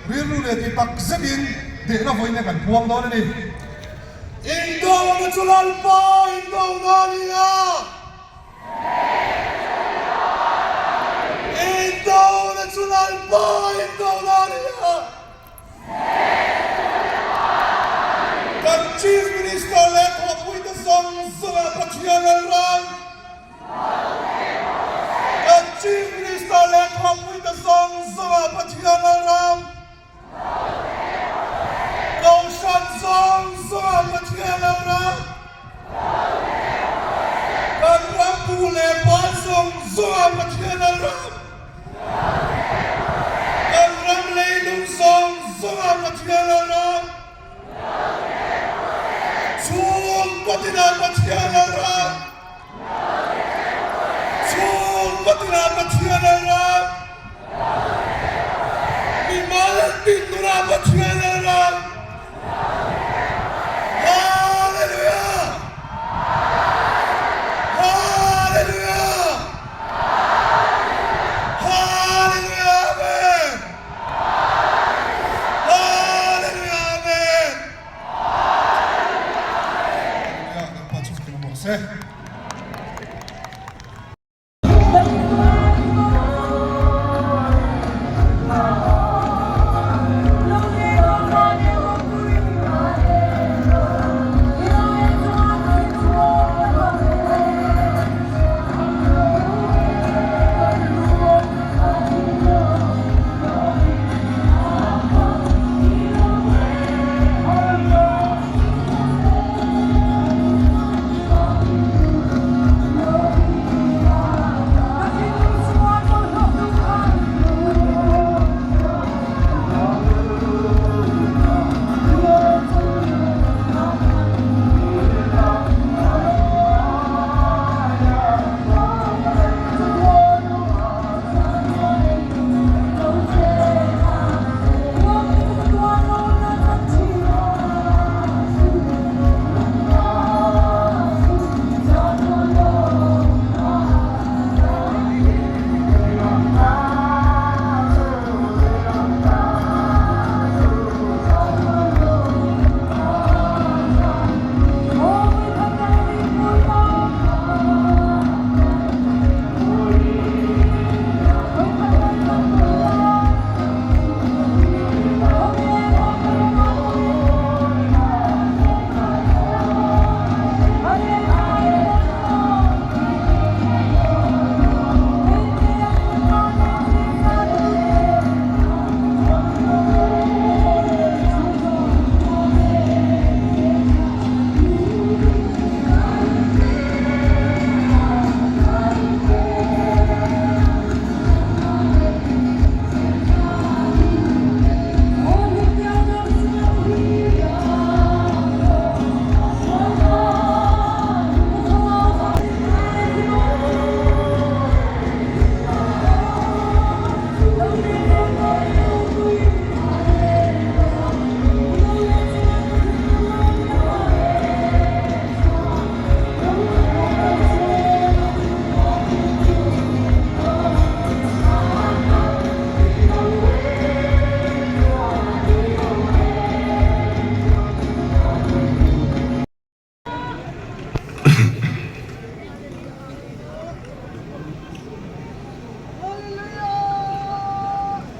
Rilru leh ti tak zetin dehna vawiin kan puang dawn a ni. Indona chu Lalpa indona a ni a. Indona chu Lalpa indona a ni a. Kan Chief Minister leh thawhpuite zawng zawngah Pathian Lalram. Kan Chief Minister leh thawhpuite zawng zawngah Pathian Lalram. Kohhran zawng zawngah Pathian Lalram. Kan ram pu leh pa zawng zawngah Pathian Lalram. Kan ram leilung zawng zawngah Pathian Lalram. Chhungkaw tinah Pathian Lalram. Chhungkaw tinah Pathian Lalram. Mimal tin nunah Pathian Lalram. Hallelujah! Hallelujah! Hallelujah! Amen! Hallelujah! Amen! Hallelujah! Lalpa chu fak rawh se.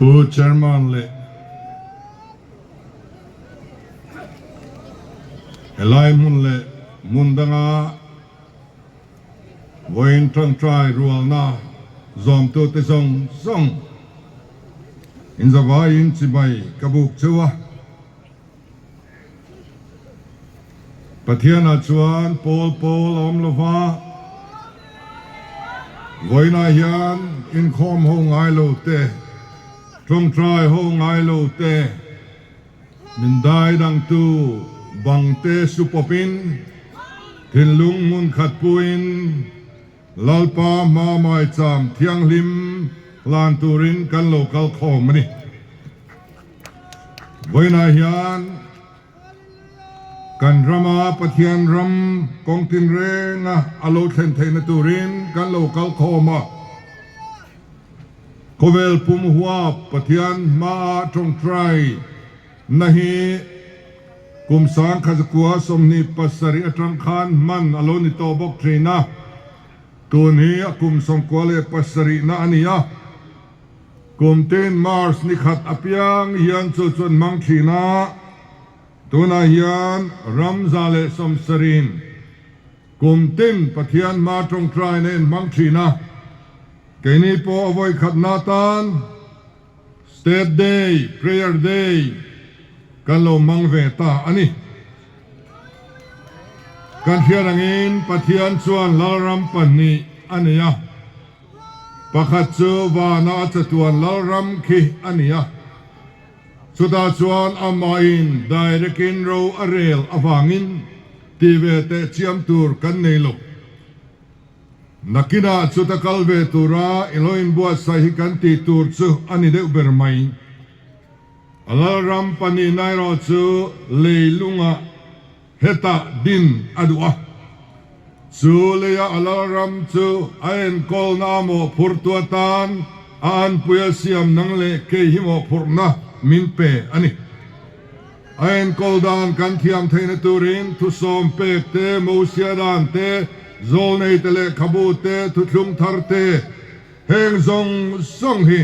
Pu Chairman leh helai hmun leh hmun danga vawiin tawngtai rualna zawmtute zawng zawng inzavaiin chibai ka buk cheu a. Pathianah chuan pawl pawl a awm lo va, vawiinah hian inkhawm ho ngai lo te, tawngtai ho ngai lo te, min dai dangtu bang te su pawpin, thinlung hmun khat puin Lalpa hma maicham thianghlim hlan turin kan lo kal khawm a ni. Vawiinah hian kan rama Pathian ram kawng tinrenga a lo thlen theihna turin kan lo kal khawm a. Khawvel pum huap Pathian hmaah tawngtai na hi kum 1927 atang khan hman a lo ni tawh bawk thin a, tun hi a kum 97 na a ni a. Kum tin March ni khat apiang hian chu chu an hmang thin a, tunah hian ram 170 in Kum tin Pathian hma tawngtaina in hmang thin a, keini pawh a vawikhatna atan State Day, Prayer Day kan lo hmang ve ta a ni. Kan hriat angin Pathian chuan Lalram pahnih a nei a, pakhat chu vana a chatuan Lalram khi a ni a, Chutah chuan amahin direct-in ro a rel avangin ti ve teh chiam tur kan nei lo. Nakinah chuta kal ve tura i lo inbuatsaih hi kan tih tur chu a ni deuh ber mai. A lalram pahnihna erawh chu leilungah hetah din a duh a. Chu leia a lalram chu a enkawlna a mawhphurtu atan a anpui a siam nang leh kei hi mawhphurhna min pe a ni. A enkawl dan kan thiam theihna turin thusawm pek te, Mosia dan te, zawlnei te lehkhabu te, thuthlung thar te, heng zawng zawng hi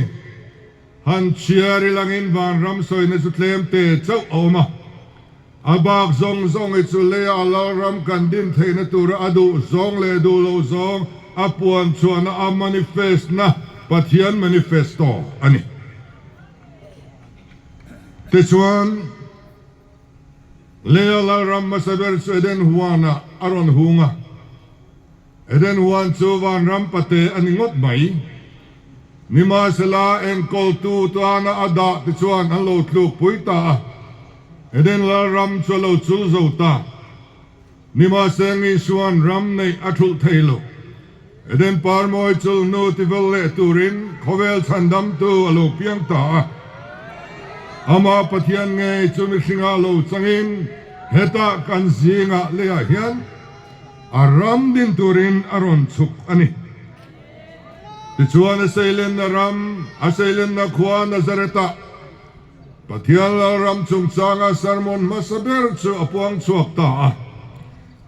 han chhiar ilangin vanram sawina chu tlem te chauh a awm a. A bak zawng zawng hi chu leia a lalram kan din theihna tura a duh zawng leh duh lo zawng a puan chhuahna a manifest na Pathian manifesto a ni. Tichuan, leia lalram hmasa ber chu Eden huanah a rawn hung a. Eden huan chu vanram pate a ni ngawt mai. Nimahsela, enkawltu tana a dah te chuan an lo tlukpui ta a, Eden lalram chu a lo chul zo ta. Nimahse, Ngisuan ram neih a thulh thei lo. Eden parmawi chul hnu tivel leh turin khawvel chhandamtu a lo piang ta a. Amah Pathian ngei chu mihringah lo changin hetah kan zingah leiah hian a ram din turin a rawn chhuk a ni. Tichuan a seilenna ram, a seilenna khua Nazareth-ah Pathian Lalram chungchanga sermon hmasa ber chu a puang chhuak ta a.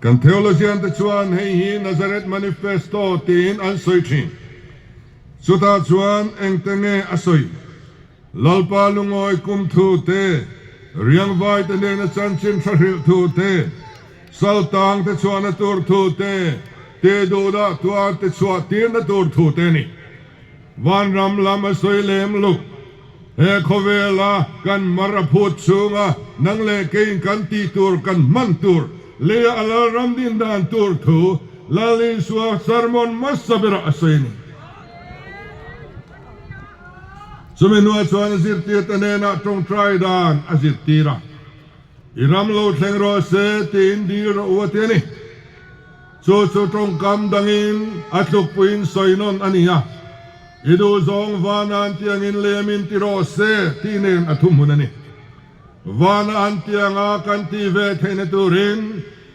Kan theologian te chuan hei hi Nazareth Manifesto tiin an sawi thin. Chutah chuan engte nge a sawi? Lalpa lungawi kum thu te, riangvai te nena chanchin tha hrilh thu te, saltang te chhuahna tur thu te, te duhdah tuar te chhuah tirna tur thu te a ni. Vanram lam a sawi lem luk. He khawvela kan mar a phut chhunga nang leh keiin kan tih tur kan hman tur leia a lalram din dan tur thu Lal Isua sermon hmasa berah a sawi a ni. Chumi hnuah chuan a zirtirte hnenah tawngtai dan a zirtir a, I ram lo thleng rawh se tiin dil rawh u a ti a ni. Chu chu tawngkam dangin a tlukpuiin sawi nawn a ni a, I duhzawng vanan tiangin lemin ti rawh se tih nen a thuhmun a ni. Vana an tianga kan tih ve theihna turin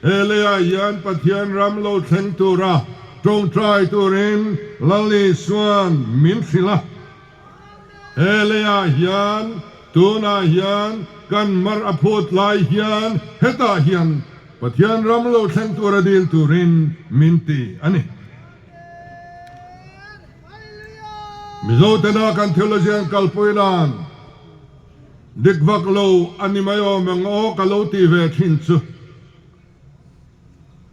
he leiah hian Pathian ram lo thleng tura tawngtai turin Lal Isuan min hrilh a. He leiah hian tunah hian kan mar a phut lai hian hetah hian Pathian ram lo thleng tura dil turin min ti a ni. Mizo tena kan theologian kalpui nan Dik vak lo a ni mai awm ang aw ka lo ti ve thin chu.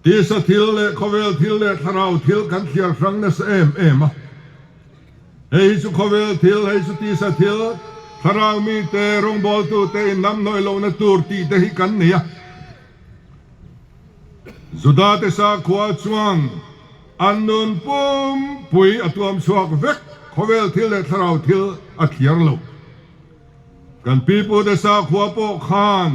Tisa thil leh khawvel thil leh thlarau thil kan thliar hrang nasa em em a. Hei hi chu khawvel thil, hei chu tisa thil, thlarau mite, rawngbawltute innamhnawih lohna tur tih te hi kan nei a. Judate sakhua chuan an nun pumpui a tuam chhuak vek, khawvel thil leh thlarau thil a thliar lo. Kan pipute sakhua pawh khan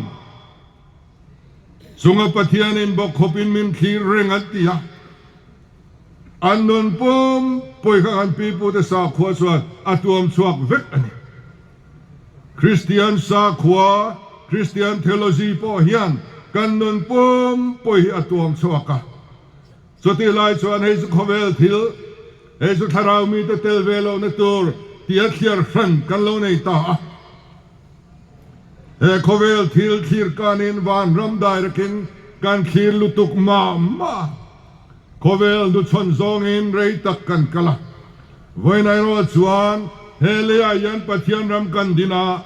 chunga Pathianin bawk khawpin min thlir reng an ti a, an nun pumpui kha kan pipute sakhua chuan a tuam chhuak vek a ni. Kristian sakhua, Christian theology, pawh hian kan nun pumpui hi a tuam chhuak a. Chutih lai chuan hei chu khawvel thil, hei chu thlarau mite tel ve lohna tur tia thliar hran kan lo nei ta a. He khawvel thil thlir kanin vanram dairakin kan thlir lutuk mah mah a. Khawvel hnuchhawn zawngin rei tak kan kal a. Vawiin erawh chuan he leiah hian Pathian ram kan din a,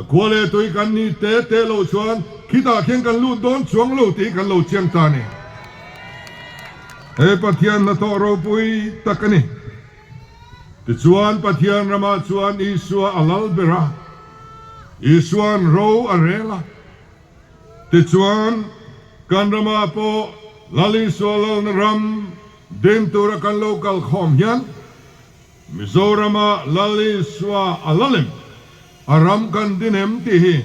khua leh tui kan nih te te loh chuan khitah khian kan lut dawn chuang lo tih kan lo chiang ta a ni. He Pathian hnathawh ropui tak a ni. Tichuan Pathian ramah chuan Isua a lal ber a, Isua'n ro a rel a. Tichuan kan ramah pawh Lal Isua lalna ram din tura kan lo kal khawm hian Mizorama Lal Isua a lal em, a ram kan din em tih hi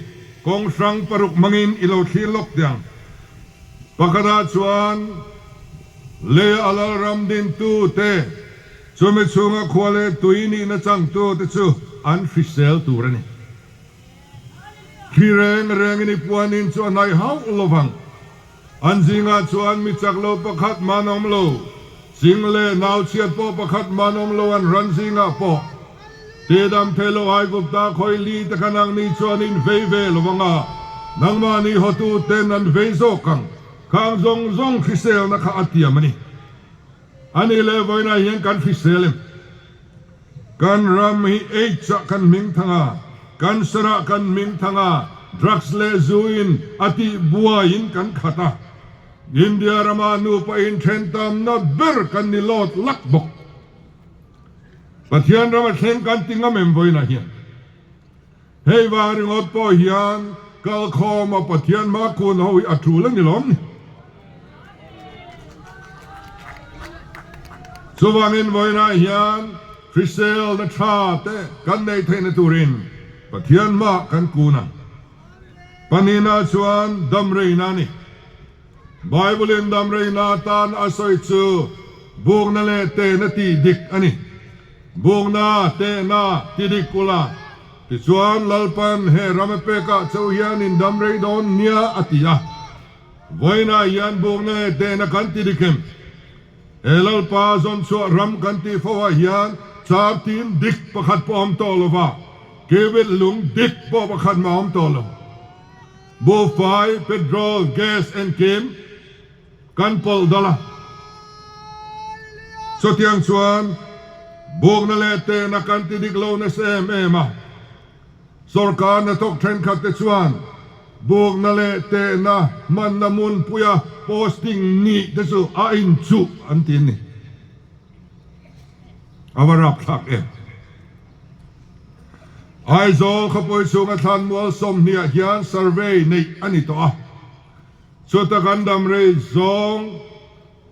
kawng hrang paruk hmangin i lo thlir lawk teh ang. Pakhatah chuan leia a lal ram dintute chumi chhunga khua leh tui nihna changtute chu an hrisel tur a ni. Thli reng rengin i puanin chu a hnaih hauh lo vang. An zingah chuan mi chak lo pakhat man awm lo, ching leh nau chhiat pawh pakhat man awm lo an ran zingah pawh. Tidam thei lo Aigupta khawi li te kha nangni chuan in vei ve lo anga, nangmahni hotu ten an vei zawk ang, khang zawng zawng hriselna kha a tiam a ni. A nih leh vawiinah hian kan hrisel em? Kan ram hi AIDS ah kan hming thang a, cancer ah kan hming thang a, drugs leh zu in a tih buai in kan khat a. India rama nupa inthen tamna ber kan ni lawt lak bawk. Pathian rama thleng kan ti ngam em vawiinah hian? Hei vang ringawt pawh hian kalkhawm a Pathian hma kun ho hi a tul a ni lawm ni. Chuvangin vawiinah hian hriselna tha te kan neih theihna turin Pathian hma kan kun ang. Pahnihna chuan damreina a ni. Bible-in damreina atan a sawi chu bukna leh tehna tih dik a ni. Bukna, tehna ti dik ula, tichuan Lalpan he ram a pekah chauh hian in damrei dawn nia a ti a. Vawiinah hian bukna leh tehna kan ti dik em? He Lalpa zawnchhuah ram kan tih fo ah hian char tin dik pakhat pawh a awm tawh lova, kevil lung dik pawh pakhat mah a awm tawh lo. Buhfai, petrol, gas engkim kan pawlh dal a. Chutiang chuan bukna leh tehna kan ti dik lo nasa em em a. Sorkar hnathawk thenkhat te chuan bukna leh tehna hmanna hmunpuia posting nih te chu a inchuh an ti a ni. A va rapthlak em. Aizawl khawpui chhunga thlanmual 20 ah hian survey neih a ni tawh a, chuta kan dam rei zawng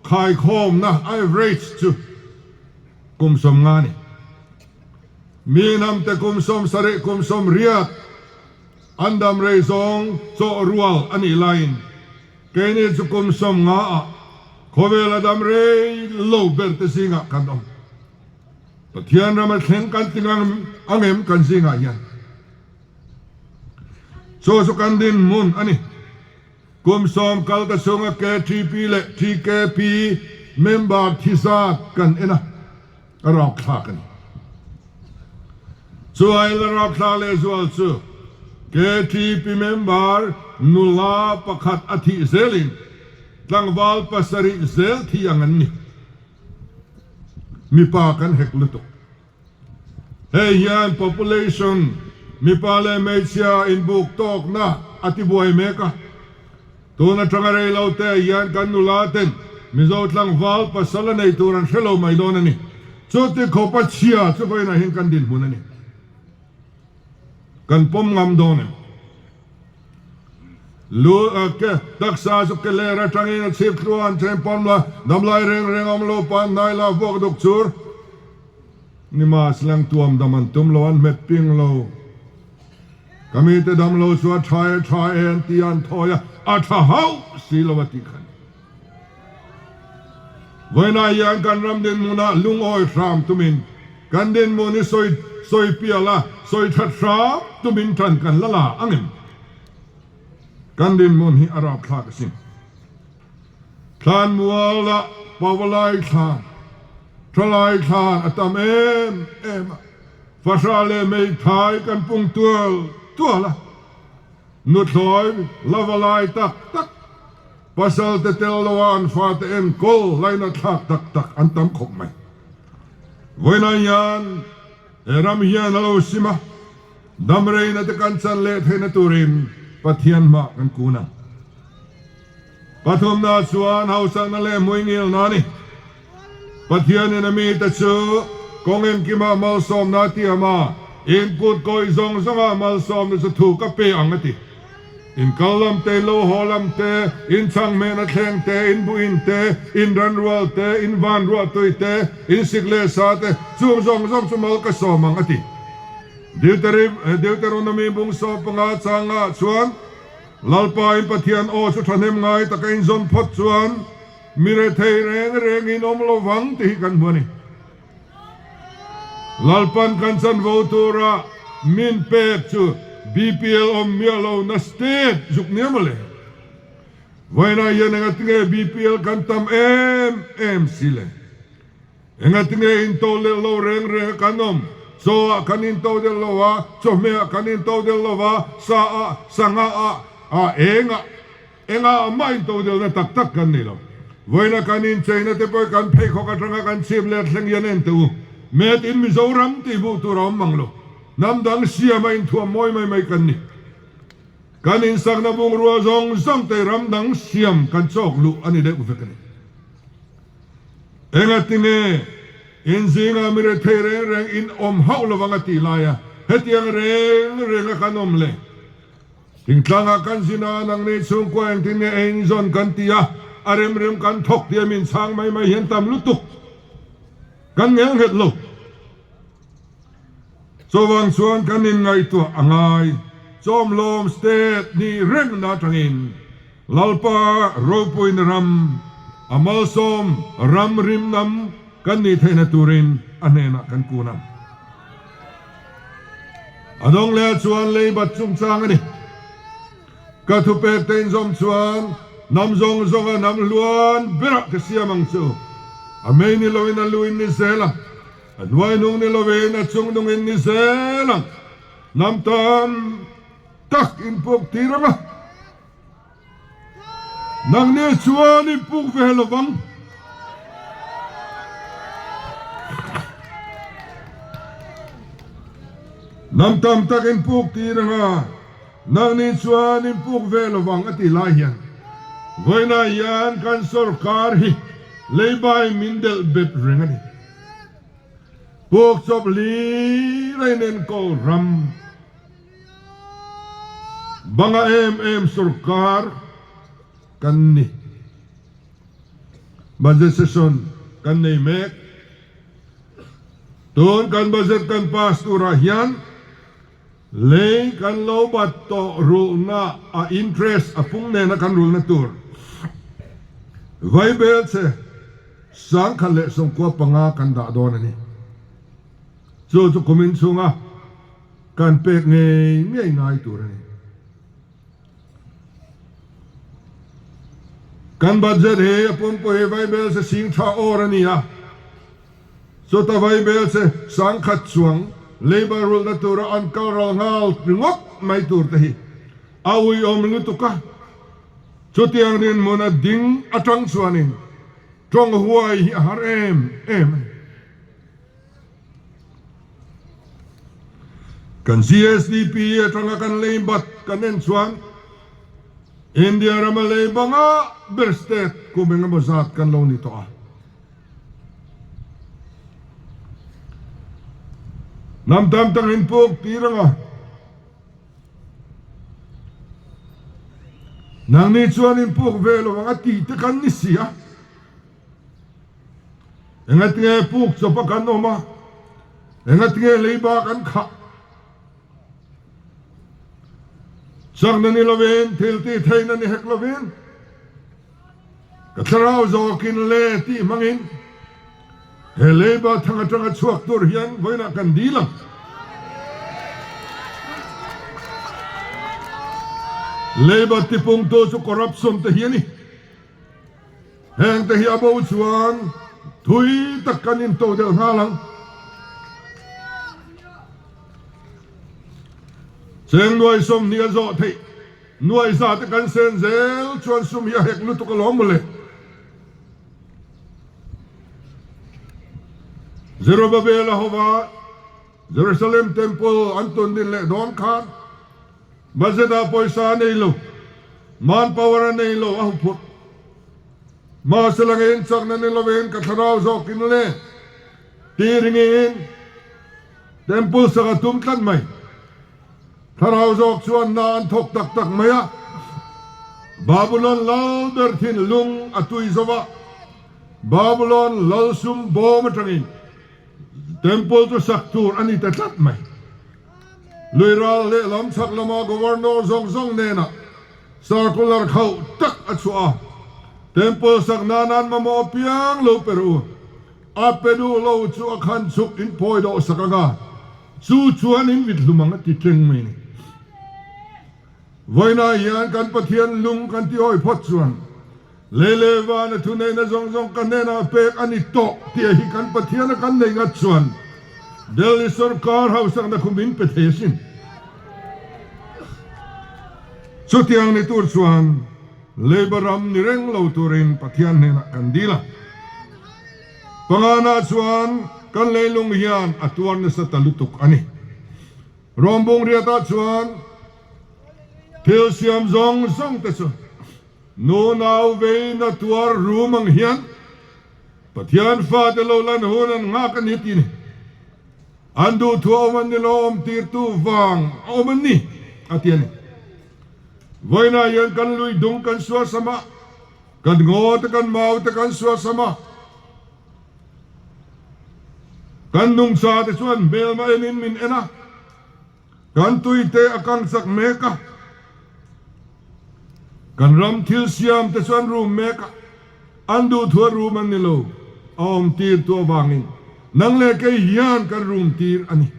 khaikhawmna, average, chu kum 50 a ni. Mi hnamte kum 70 kum 80 an dam rei zawng chawh rual a nih laiin keini chu kum 50 ah khawvela dam rei lo ber te zingah kan awm. Pathian rama thleng kan ti ang em kan zingah hian chu chu kan dinhmun a ni. Kum 10 kal ta chhunga KTP leh TKP member thi zat kan en a, a rapthlak a ni. Chu aila rapthlak lehzual chu KTP member nula pakhat a thih zelin tlangval pasarih zel thi ang an ni. Mipa kan hek lutuk. Hei hian population mipa leh hmeichhia inbuk tawkna a ti buai mek a. Tun atanga rei lo te hian kan nula ten Mizo tlangval pasal a nei tur an hre lo mai dawn a ni. Chuti khawpa chhia chu vawiinah hian kan dinhmun a ni. Kan pawm ngam dawn em? Lu ke taksa chu ke ler atangin a chhip thlu a, an then pawm la, damlai reng reng awm lo pan hnai la vuak duk chur ni mah slang tuam dam an tum lo, an hmet ping lo. Ka mite dam lo chu a tha e tha e an ti a, an thawi a, a tha hauh si lo a tih kha a ni. Vawiinah hian kan ram dinhmunah lungawi hram tumin kan dinhmun hi sawi sawi pial a, sawi that hram tumin tan kan la la ang em? Kan dinhmun hi a rapthlak asin. Thlanmualah Pavalai thlan, Thalai thlan a tam em em a. Fahrah leh meithai kan pung tual tual a, nuthlawi lava lai tak tak, pasal te tel loa an fate enkawl laina thlak tak tak an tam khawp mai. Vawiinah hian he ram hian a lo sim a, damreina te kan chan leh theihna turin Pathian hmah kan kun ang. Pathumna chuan hausakna leh hmuingilna a ni. Pathianin a mite chu kawng engkimah malsawmna a tiam a, in kut kawih zawng zawngah malsawmna chu thu ka pe ang a ti. In kal lam te, in lo haw lam te, in chhang hmena thleng te, in buin te, in ran rual te, in van ruah tui te, in sik leh sa te, chung zawng zawng chu mal ka sawm ang a ti. Deuteronomy bung 15 changah chuan Lalpa in Pathian aw chu thahnem ngai taka inzawm phawt chuan Mi rethei reng reng in awm lo vang tih hi kan hmu a ni. Lalpan kan chanvo tura min pek chu BPL awm miah lo na state zuk nia mawle. Vawiinah hian engatinge BPL kan tam em em si le? Engatinge into leh lo reng reng a kan awm? Chaw ah kan into del lo a, chawhmeh ah kan into del lo a, sa ah, sangha ah, ah eng ah. Engah amah intodelna tak tak kan ni lo. Vawiina kan incheina te pawh kan pheikhawk atanga kan chhip let thleng hian en teh u. Made in Mizoram tih hmuh tur a awm mang lo. Hnam dang siam a inthuam mawi mai mai kan ni. Kan insakna bungrua zawng zawng te ram dang siam kan chawk luh a ni deuh vek a ni. Engatinge in zingah mi rethei reng reng in awm hauh lovang a tih laia hetiang reng renga kan awm le? Thingtlangah kan zin a, nangni chhungkua engtin nge ei inzawn kan ti a, a rem rem kan thawk tih a min chhang mai mai hian tam lutuk kan ngel nghet lo. Chuvang chuan kan inngaihtuah a ngai. Chawmlawm state nih rengna atangin Lalpa ropuina ram, a malsawm ram rimnam kan nih theihna turin a hnenah kan kun ang. A dawng leh ah chuan leibat chungchang a ni. Ka thupek te inzawm chuan hnam zawng zawnga hnam hluan berah ka siam ang chu. A mei ni loin a lu in ni zel ang, a hnuai hnung ni loin a chung nung in ni zel ang. Hnam tam tak in puk tir ang a. Nangni chuan in puk ve lovang. Hnam tam tak in puk tir anga nangni chuan in puk ve lovang a tih lai hian vawiinah hian kan sorkar hi leibai min delh bet reng a ni. Puk chawp hlir a inenkawl ram. Banga em em sorkar kan ni. Budget session kan nei mek. Tun kan budget kan pass turah hian lei kan lo bat tawh rulhna a interest a pung nena kan rulhna tur vaibel che 1095 kan dah dawn a ni. Chu chu kumin chhunga Kan pek ngei ngei ngai tur a ni. Kan budget hi a pumpui hi Vaibel se sing tha awr a ni a, chuta Vaibel se 10,000 chuang labour rulhna tura an kal ral nghal ringawt mai tur te hi a uiawm lutuk a, chutiang dinhmun a ding atang chuanin tawng huai hi a har em em a ni. Kan GSDP atanga kan lei bat kan en chuan India rama lei banga ber state kum engemaw zat kan lo ni tawh a. Hnam tam tak in puk tir anga nangni chuan in puk ve lo ang a tih te kan ni si a. Engatinge puk chawpa kan awm a, engatinge leiba kan khah? Chakna ni lovin, thil tih theihna ni hek lovin, ka thlarau zawkin le tih hmangin he leiba thang atanga chhuak tur hian vawiinah kan dil ang. Leiba tipungtu chu corruption te hi a ni. Heng te hi a bo chuan thui tak kan into deuh nghal ang. Cheng nuai 20 a zawh theih nuai za te kan sen zel chuan sum hi a hek lutuk alawm mawle. Zerubbabel a hova Jerusalem Temple an tun din leh dawn khan budget ah pawisa a nei lo, manpower a nei lo a huphurh. Mahse langin chakna ni lovin ka thlarau zawkin le ti ringin Temple sak a tum tlat mai. Thlarau zawk chuan hna an thawk tak tak mai a, Babulon lal ber thinlung a tui zo va, Babulon lal sum bawm atangin Temple chu sak tur a ni ta tlat mai. Lui ral lehlam chhak lama Governor zawng zawng hnenah circular khauh tak a chhuah a, Temple sak nan an mamawh apiang lo pe rawh u, a pe duh lo chu a khan chhuk in phawi dawh sak ang a, chu chuan in vit hlum ang a ti tleng mai a ni. Vawiinah hian kan Pathian lung kan tihawi phawt chuan Lei leh van a thuneihna zawng zawng ka hnenah pek a ni tawh tih hi kan Pathian a kan nei ngat chuan Delhi sorkar hausakna khu min pe thei asin. Chutiang ni tur chuan Labour ram ni reng lo turin Pathian hnenah kan dil a. Pangana chuan kan leilung hian a tuar nasa ta lutuk a ni. Rawmbung riatah chuan thil siam zawng zawng te chu Nu nau veina tuar rum ang hian Pathian fate lo lan hun an nghak a ni tih ni. An duhthu a awm an ni lo, awm tirtu vang a awm an ni a ti a ni. Vawiinah hian kan lui dung kan suasam a, kan ngaw te kan mau te kan suasam a, kan nungcha te chuan hmelma enin min en a, Kan tuite a kang chak mek a, kan ram thil siam te chu an rum mek a, an duhthu a rum an ni lo, a awm tir tu avangin nang leh kei hian kan rum tir a ni.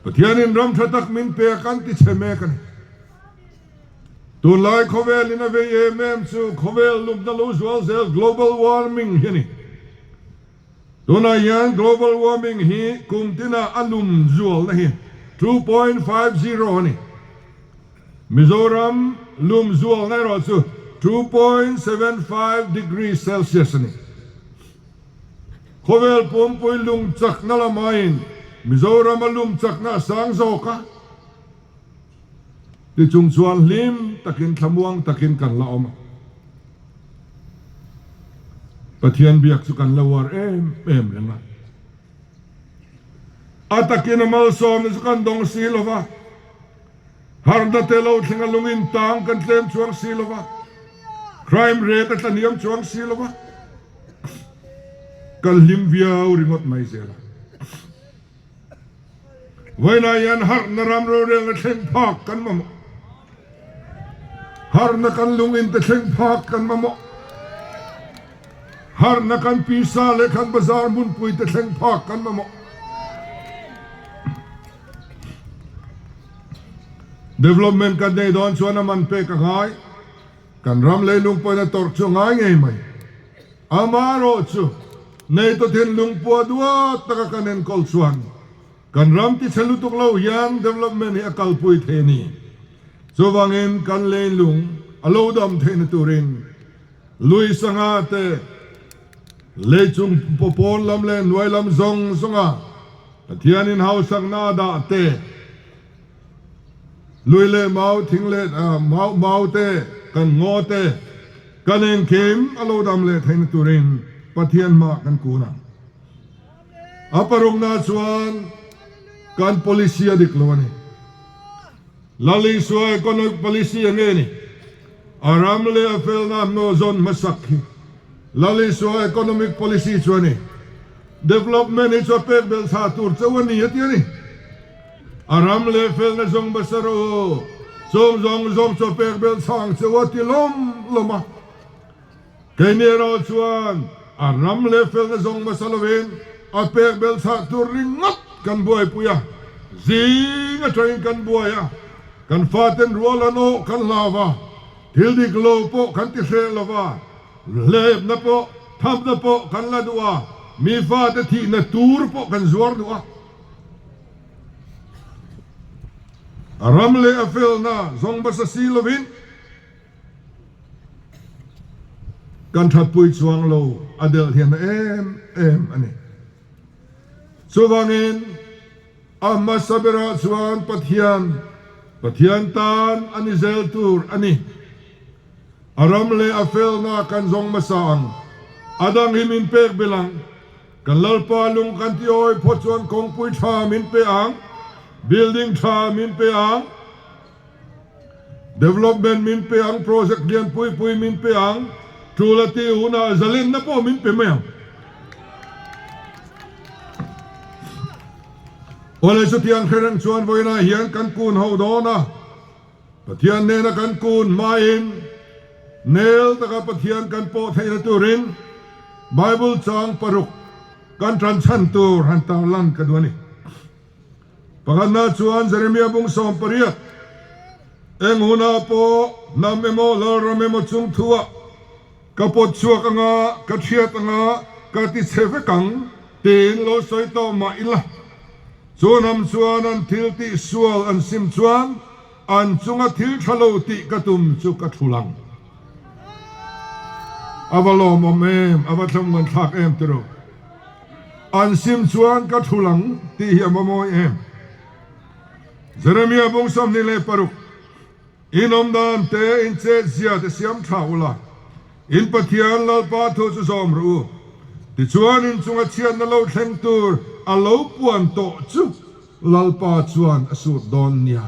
Pathianin ram tha tak min pe a kan ti chhe mek a ni. Tunlai khawvelin a vei em em chu khawvel lumna lo zual zel global warming hi a ni. Tunah hian global warming hi kum tina a lum zualna hi 2.50 a ni. Mizoram lum zualna erawh chu 2.75 degree Celsius a ni. Khawvel pumpui lung chakna lamain Mizoram a lum chakna a sang zawk a, ti chung chuan hlim takin thlamuang takin kan la awm a. Pathian biak chu kan la uar em em reng a. A takin a malsawmna chu kan dawng si lo va, harna te lo thleng a lungin tang kan tlem chuang si lo va, crime rate a tlahniam chuang si lo va, kan hlim viau ringawt mai zel a. Vawiinah hian harhna ram rorelna thleng phak kan mamawh. Harhna kan lungin te thleng phak kan mamawh. Harhna kan pisa leh kan bazar hmunpui te thleng phak kan mamawh. Development kan nei dawn chuan a man pek a ngai. Kan ram leilung pawhin a tawrh chu a ngai ngei mai. Amaherawh chu, NATO thinlung pua duat taka kan enkawl chuan kan ram tichhe lutuk lo hian development hi a kalpui thei a ni. Chuvangin kan leilung a lo dam theihna turin lui sangha te leichung pawn lam leh hnuai lam zawng zawnga Pathianin hausakna a dah te, Lui leh mau, thing leh mau, mau te, kan ngaw te, kan engkim a lo dam leh theihna turin Pathian hmah kan kun ang. A parukna chuan kan policy a dik lo a ni. Lal Isua economic policy a nge ni? A ram leh a felna hnaw zawn hmasak hi Lal Isua economic policy chu a ni. Development hi chu a pek belh thla tur chauh a ni a ti a ni. A ram leh felna zawng hmasa rawh u, chawm zawng zawng chu a pek belh chhang che u a ti lawm lawm a. Keini erawh chuan a ram leh felna zawng hmasa lovin a pek belh chhah tur ringawt kan buaipui a, zing atangin kan buai a, kan faten rual an awh kan hlau a, thil dik lo pawh kan ti hreh lo va, hlepna pawh thamna pawh kan la duh a, mi fate thihna tur pawh kan zuar duh a. A ram leh a felna zawng hmasa si lovin kan thatpui chuang lo a delh hian a em em a ni. Chuvangin a hmasa berah chuan Pathian, Pathian tan a ni zel tur a ni. A ram leh a felna kan zawng hmasa ang, a dang hi min pek belh ang. Kan Lalpa lung kan ti awi phawt chuan kawngpui tha min pe ang, building tha min pe ang, development min pe ang, project lian pui pui min pe ang, tul a tih hunah zalenna pawh min pe mai ang. Awle chutiang hre reng chuan vawiinah hian kan kun ho dawn a, Pathian nena kan kun hmain nel taka Pathian kan pawh theihna turin Bible chang paruk kan tanchhan tur han tarlan ka duh a ni. Pakhatna chuan Jeremia bung 18, Eng hunah pawh hnam emaw lalram emaw chung thuah ka pawt chhuak anga, ka thiat anga, ka ti chhe vek ang tiin lo sawi tawh mah ila. Chu hnam chuan an thil tih sual an sim chuan an chunga thil tha lo tih ka tum chu ka thul ang. A va lawmawm em, a va thlawmngan thlak em tiraw? An sim chuan ka thul ang tih hi a va mawi em? Jeremia bung 26. In awm dan te, in chet zia te siam tha ula, in Pathian Lalpa thu chu zawm rawh u. Tichuan in chunga chhiatna lo thleng tur a lo puan tawh chu Lalpa chuan a sut dawn nia.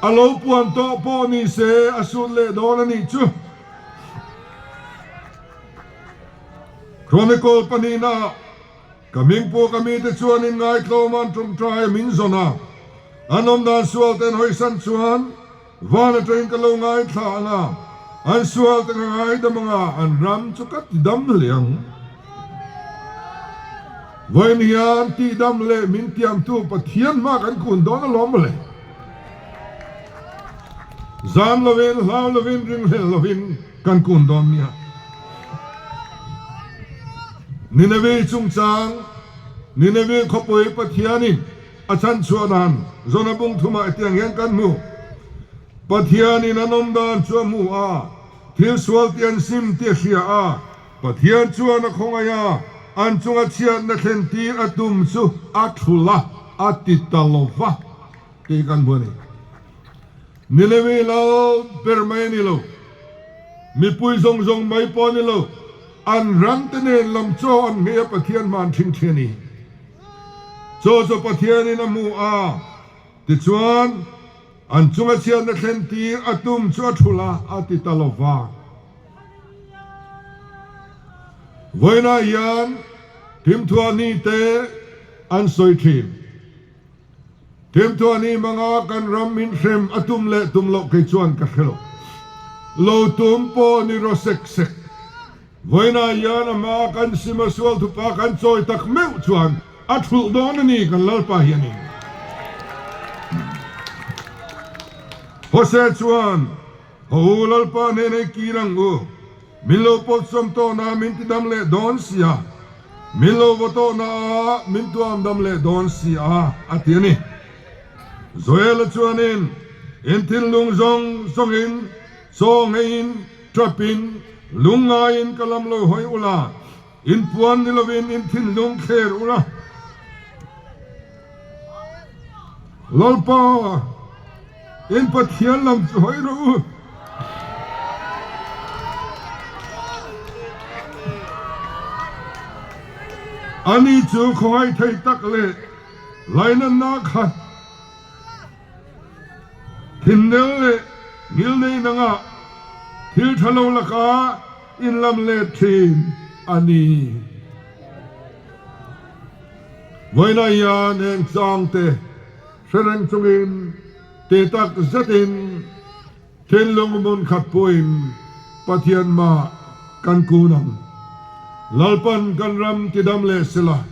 A lo puan tawh pawh ni se a sut leh dawn a nih chu. Chronicle pahnihna ah Ka hming pawh ka mite chuan in ngaitlawm an ṭawngṭai a min zawn a, an awm dan sual ten hawisan chuan van aṭangin ka lo ngaithla ang a, an sual te ka ngaidam ang a, an ram chu ka tidam hle ang. Vawiin hian tihdam leh min tiamtu Pathian hma kan kun dawn alawm mawle. Zam lovin, hlau lovin, ringhlel lovin kan kun dawn nia. Nineveh chungchang, Nineveh khawpui Pathianin a chhanchhuah dan Jona bung thumah hetiang hian kan hmu, Pathianin an awm dan chu a hmu a, thil sual tih an sim tih a hria a, Pathian chuan a khawngaih a, an chunga chhiatna thlen tir a tum chu a thul a, a ti ta lo va tih kan hmu a ni. Nineveh lal ber mai a ni lo. Mipui zawng zawng mai pawh a ni lo, an rante nen lam chaw an nghei a Pathian hman thin thin a ni. Chaw chu Pathianin a hmu a, tichuan an chunga chhiatna thlen tir a tum chu a thulh a, a ti ta lo va. Vawiinah hian thimthuah ni te an sawi thin. Themthuah ni hmanga kan ram min hrem a tum leh tum loh kei chuan ka hre lo. Lo tum pawh ni rawh sek sek. Vawiinah hian a hmaa kan sim a sual thupa kan chawi tak meuh chuan a thulh dawn a ni kan Lalpa hianin. Hose chuan, Haw u Lalpa hnen ei kir ang u. Min lo pawtsawm tawhna min ti dam leh dawn si a, min lo vaw tawhna ah min tuam dam leh dawn si a, a ti a ni. Joel-a chuanin, In thinlung zawng zawngin, chaw ngeiin, ṭapin, lungngaiin ka lam lo hawi ula, in puan ni lovin in thinlung thler ula. Lalpa, in Pathian lam chu hawi rawh u. Ani chu khawngaih thei tak leh lainatna khat thinnel leh ngilnei nangah thil tha lo lakah in lam let thin a ni. Vawiinah hian heng changte hre reng chungin ti tak zetin thinlung hmun khat puiin Pathian mah kan kun ang. Lalpan kan ram tidam leh sela,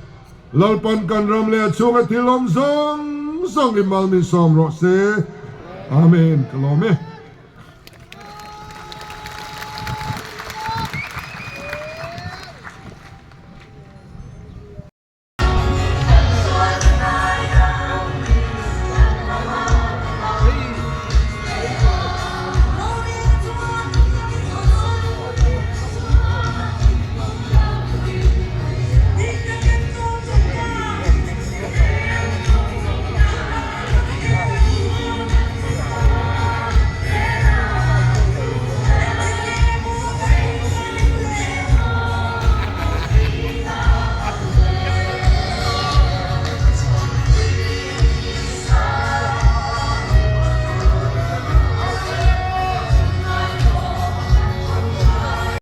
Lalpan kan ram leh a chhunga thil awm zawng zawng i mal min sawm rawh se. Amen. Ka lawm e.